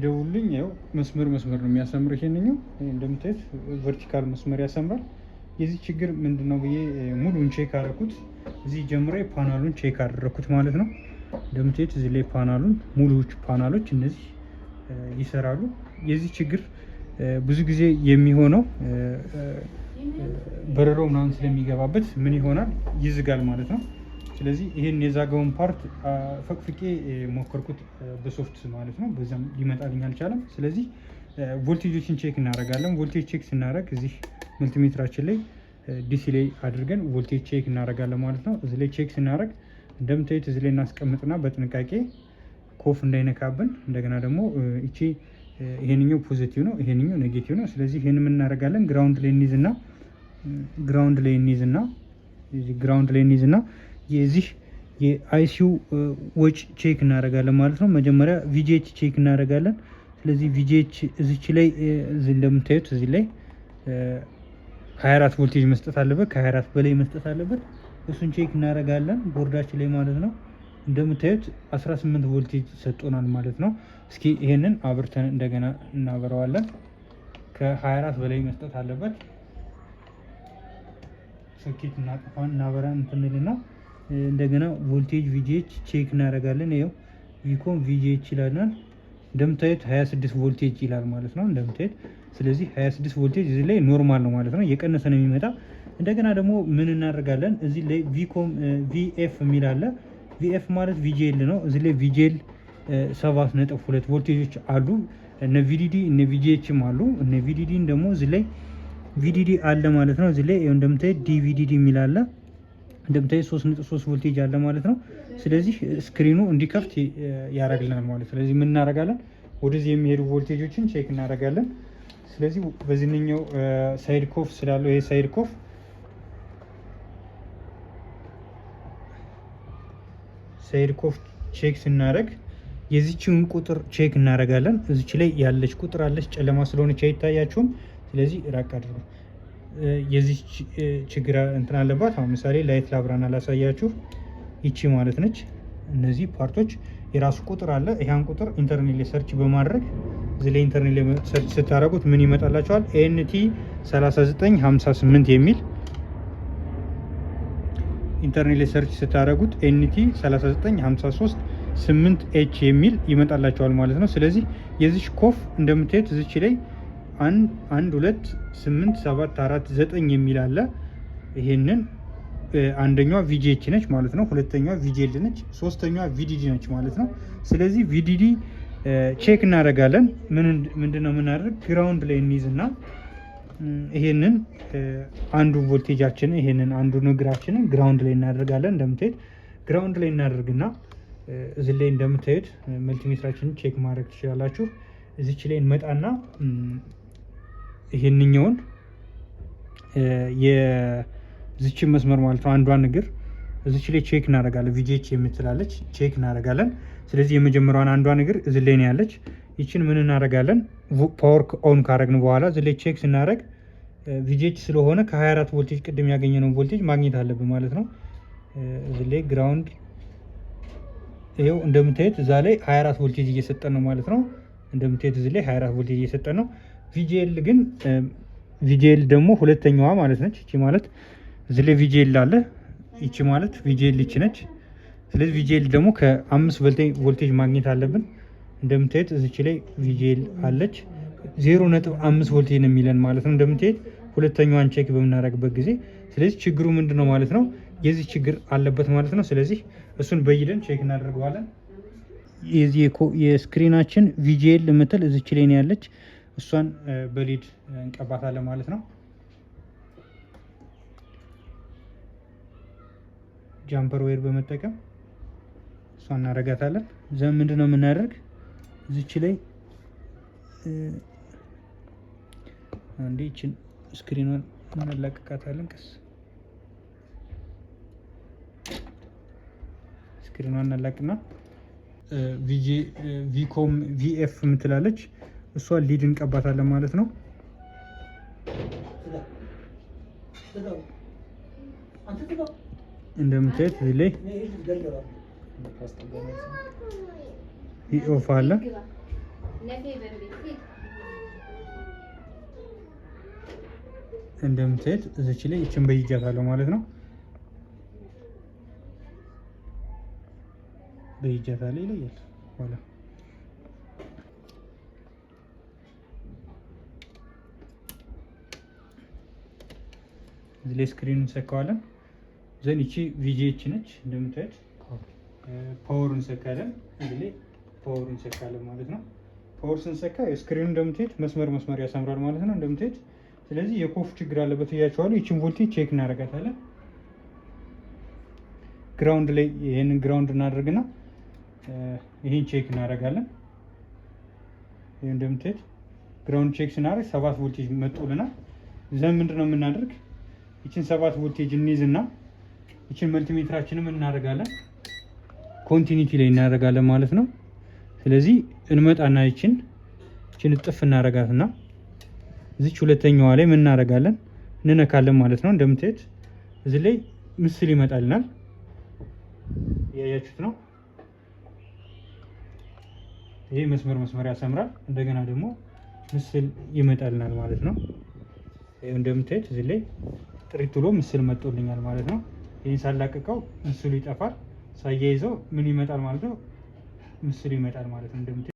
ደውሉልኝ። ያው መስመር መስመር ነው የሚያሰምር። ይሄንኛው እንደምታዩት vertical መስመር ያሰምራል። የዚህ ችግር ምንድነው ብዬ ሙሉን check አደረኩት። እዚህ ጀምሬ panel ኡን check አደረኩት ማለት ነው። እንደምታዩት እዚህ ላይ ፓናሉን ሙሉዎች ፓናሎች እነዚህ ይሰራሉ። የዚህ ችግር ብዙ ጊዜ የሚሆነው በረሮ ምናምን ስለሚገባበት ምን ይሆናል ይዝጋል ማለት ነው። ስለዚህ ይሄን የዛገውን part ፈቅፍቄ ሞከርኩት በሶፍት ማለት ነው። በዛም ሊመጣልኝ አልቻለም። ስለዚህ voltage ኦችን check እናደርጋለን። voltage check ስናደርግ እዚህ multimeter ኣችን ላይ DC ላይ አድርገን voltage check እናደርጋለን ማለት ነው። እዚህ ላይ check ስናደርግ እንደምታዩት እዚህ ላይ እናስቀምጥና በጥንቃቄ COF እንዳይነካብን እንደገና ደግሞ እቺ ይሄንኛው positive ነው፣ ይሄንኛው negative ነው። ስለዚህ ይሄን ምን እናደርጋለን? ground ላይ እንይዝና እዚህ ground ላይ እንይዝና የዚህ የ IC ው ወጭ check እናደርጋለን ማለት ነው። መጀመሪያ VGH check እናደርጋለን። ስለዚህ VGH እዚች ላይ እዚህ እንደምታዩት እዚህ ላይ 24 ቮልቴጅ መስጠት አለበት፣ ከ24 በላይ መስጠት አለበት። እሱን check እናደርጋለን ቦርዳችን ላይ ማለት ነው። እንደምታዩት 18 ቮልቴጅ ሰጥቶናል ማለት ነው። እስኪ ይሄንን አብርተን እንደገና እናበረዋለን። ከ24 በላይ መስጠት አለበት። ሶኬት እናጠፋን እናበራ እንትንልና እንደገና voltage VGH check እናደርጋለን። ይኸው VCOM VGH ይላልናል። እንደምታዩት 26 ቮልቴጅ ይላል ማለት ነው እንደምታዩት። ስለዚህ 26 ቮልቴጅ እዚህ ላይ normal ነው ማለት ነው፣ እየቀነሰ ነው የሚመጣ። እንደገና ደግሞ ምን እናደርጋለን? እዚህ ላይ VCOM VF የሚል አለ። VF ማለት VGL ነው። እዚህ ላይ VGL 7.2 ቮልቴጆች አሉ። እነ VDD እነ VGH ም አሉ። እነ VDD ን ደግሞ እዚህ ላይ VDD አለ ማለት ነው። እዚህ ላይ እንደምታዩት DVDD የሚል አለ። እንደምታዩት 3.3 ቮልቴጅ አለ ማለት ነው። ስለዚህ screen ኑ እንዲከፍት ያደርግልናል ማለት ነው። ስለዚህ ምን እናደርጋለን? ወደዚህ የሚሄዱ voltage ኦችን check እናደርጋለን። ስለዚህ በዚህኛው side COF ስላለው ይሄ side COF check ስናደርግ የዚችን ቁጥር check እናደርጋለን። እዚች ላይ ያለች ቁጥር አለች፣ ጨለማ ስለሆነች አይታያችሁም። ስለዚህ ራቅ አድርጉ። የዚች ችግር እንትን አለባት። አሁን ምሳሌ light ላብራና ላሳያችሁ። ይቺ ማለት ነች። እነዚህ part ኦች የራሱ ቁጥር አለ። ይሄን ቁጥር ኢንተርኔት ላይ search በማድረግ እዚህ ላይ ኢንተርኔት ላይ search ስታደርጉት ምን ይመጣላችኋል? NT 3958 የሚል ኢንተርኔት ላይ search ስታደርጉት NT 3953 8 H የሚል ይመጣላችኋል ማለት ነው። ስለዚህ የዚች COF እንደምታዩት እዚች ላይ 1 1 2 8 7 4 9 የሚል አለ። ይሄንን አንደኛዋ VGH ነች ማለት ነው። ሁለተኛዋ VGL ነች። ሶስተኛዋ VDD ነች ማለት ነው። ስለዚህ VDD check እናደርጋለን። ምንድነው የምናደርግ? ground ላይ እንይዝና ይሄንን አንዱ ቮልቴጃችንን ይሄንን አንዱ እግራችንን ground ላይ እናደርጋለን። እንደምታዩት ground ላይ እናደርግና እዚህ ላይ እንደምታዩት multimeter ኣችንን check ማድረግ ትችላላችሁ። እዚች ላይ እንመጣና ይሄንኛውን የዚችን መስመር ማለት ነው አንዷን እግር እዚች ላይ check እናደርጋለን። VGH የምትላለች check እናደርጋለን። ስለዚህ የመጀመሪያዋን አንዷን እግር እዚህ ላይ ነው ያለች። ይችን ምን እናደርጋለን? power on ካረግን በኋላ እዚህ ላይ check ስናደርግ VGH ስለሆነ ከ24 ቮልቴጅ ቅድም ያገኘነውን ቮልቴጅ ማግኘት አለብን ማለት ነው። እዚህ ላይ ground ይኸው እንደምታዩት እዛ ላይ 24 ቮልቴጅ እየሰጠን ነው ማለት ነው። እንደምታዩት እዚህ ላይ 24 ቮልቴጅ እየሰጠን ነው። VGL ግን VGL ደግሞ ሁለተኛዋ ማለት ነች። እቺ ማለት እዚህ ላይ VGL አለ። ይቺ ማለት VGL ይቺ ነች። ስለዚህ VGL ደግሞ ከ5 ቮልቴጅ ማግኘት አለብን። እንደምታዩት እዚች ላይ VGL አለች 0.5 ቮልቴጅ ነው የሚለን ማለት ነው። እንደምታዩት ሁለተኛዋን check በምናደርግበት ጊዜ ስለዚህ ችግሩ ምንድነው ማለት ነው? የዚህ ችግር አለበት ማለት ነው። ስለዚህ እሱን በይደን check እናደርገዋለን። የዚህ የ screen ኣችን VGL የምትል እዚች ላይ ነው ያለች። እሷን በ lead እንቀባታለን ማለት ነው። jumper wire በመጠቀም እሷን እናደርጋታለን። ዘን ምንድነው የምናደርግ እዚች ላይ አንዴ ይችን screen ኗን እናላቅቃታለን። ቀስ screen ኗን እናላቅና VG VCOM VF የምትላለች እሷ lead እንቀባታለን ማለት ነው። እንደምታዩት እዚህ ላይ VF አለ። ለፌቨን ቤት ሂድ። እንደምታዩት እዚች ላይ ይችን በይጃታለሁ ማለት ነው። በይጃታለሁ ይለያል ኋላ። እዚህ ላይ screen እንሰካዋለን። Then ይቺ VGH ነች እንደምታዩት። Power እንሰካለን። እዚህ ላይ power እንሰካለን ማለት ነው። Power ስንሰካ screen ኑ እንደምታዩት መስመር መስመር ያሰምራል ማለት ነው እንደምታዩት። ስለዚህ የ COF ችግር አለበት ብያቸዋለሁ። ይችን voltage check እናደርጋታለን። Ground ላይ ይሄንን ground እናደርግና ይሄን check እናደርጋለን። ይሄ እንደምታዩት ground check ስናደርግ 7 ቮልቴጅ መጥቶልናል። Then ምንድነው የምናደርግ? ይችን 7 ቮልቴጅ እንይዝና ይችን multimeter ኣችንም እናደርጋለን፣ continuity ላይ እናደርጋለን ማለት ነው። ስለዚህ እንመጣና ይችን እጥፍ እናደርጋትና እዚች ሁለተኛዋ ላይ ምን እናደርጋለን? እንነካለን ማለት ነው። እንደምታዩት እዚህ ላይ ምስል ይመጣልናል። እያያችሁት ነው። ይሄ መስመር መስመር ያሰምራል። እንደገና ደግሞ ምስል ይመጣልናል ማለት ነው። ይሄ እንደምታዩት እዚህ ላይ ጥሪት ብሎ ምስል መጥቶልኛል ማለት ነው። ይህን ሳላቅቀው ምስሉ ይጠፋል። ሳያይዘው ምን ይመጣል ማለት ነው? ምስሉ ይመጣል ማለት ነው። እንደምታዩት።